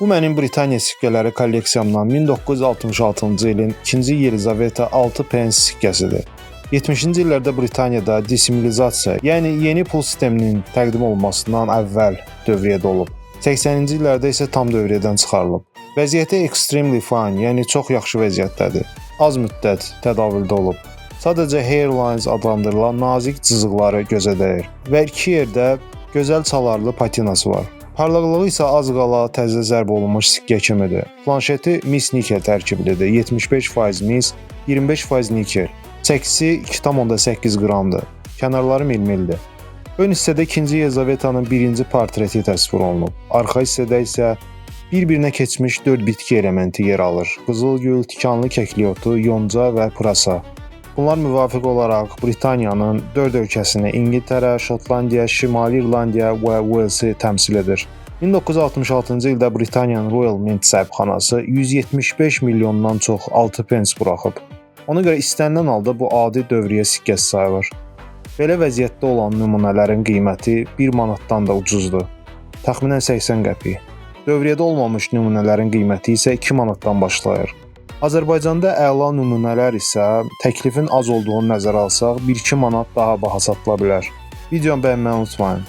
Bu mənim Britaniya sikkələri kolleksiyamdan 1966-cı ilin 2-ci Yelizaveta 6 pens sikkəsidir. 70-ci illərdə Britaniyada desimilizasiya, yəni yeni pul sisteminin təqdim olunmasından əvvəl dövriyyədə olub. 80-ci illərdə isə tam dövriyyədən çıxarılıb. Vəziyyəti extremely fine, yəni çox yaxşı vəziyyətdədir. Az müddət tədavüldə olub. Sadəcə hairlines adlandırılan nazik cızıqları gözə dəyir və iki yerdə gözəl çalarlı patinası var. Parlaqlığı isə az qala təzə zərb olunmuş sikkə kimidir. Planşeti mis nikel tərkiblidir. 75% mis, 25% nikel. Çəkisi 2,8 qramdır. Kənarları milmildir. Ön hissədə 2-ci Yelizavetanın birinci portreti təsvir olunub. Arxa hissədə isə bir-birinə keçmiş 4 bitki elementi yer alır. Qızılgül, tikanlı kəkliotu, yonca və pırasa. Bunlar müvafiq olaraq Britaniyanın 4 ölkəsini İngiltərə, Şotlandiya, Şimali İrlandiya və Walesi təmsil edir. 1966-cı ildə Britaniyanın Royal Mint zərbxanası 175 milyondan çox 6 pens buraxıb. Ona görə istənilən halda bu adi dövriyyə sikkəsi sayılır. Belə vəziyyətdə olan nümunələrin qiyməti 1 manatdan da ucuzdur. Təxminən 80 qəpik. Dövriyyədə olmamış nümunələrin qiyməti isə 2 manatdan başlayır. Azərbaycanda əla nümunələr isə təklifin az olduğunu nəzərə alsaq 1-2 manat daha baha satıla bilər. Videonu bəyənməyi unutmayın.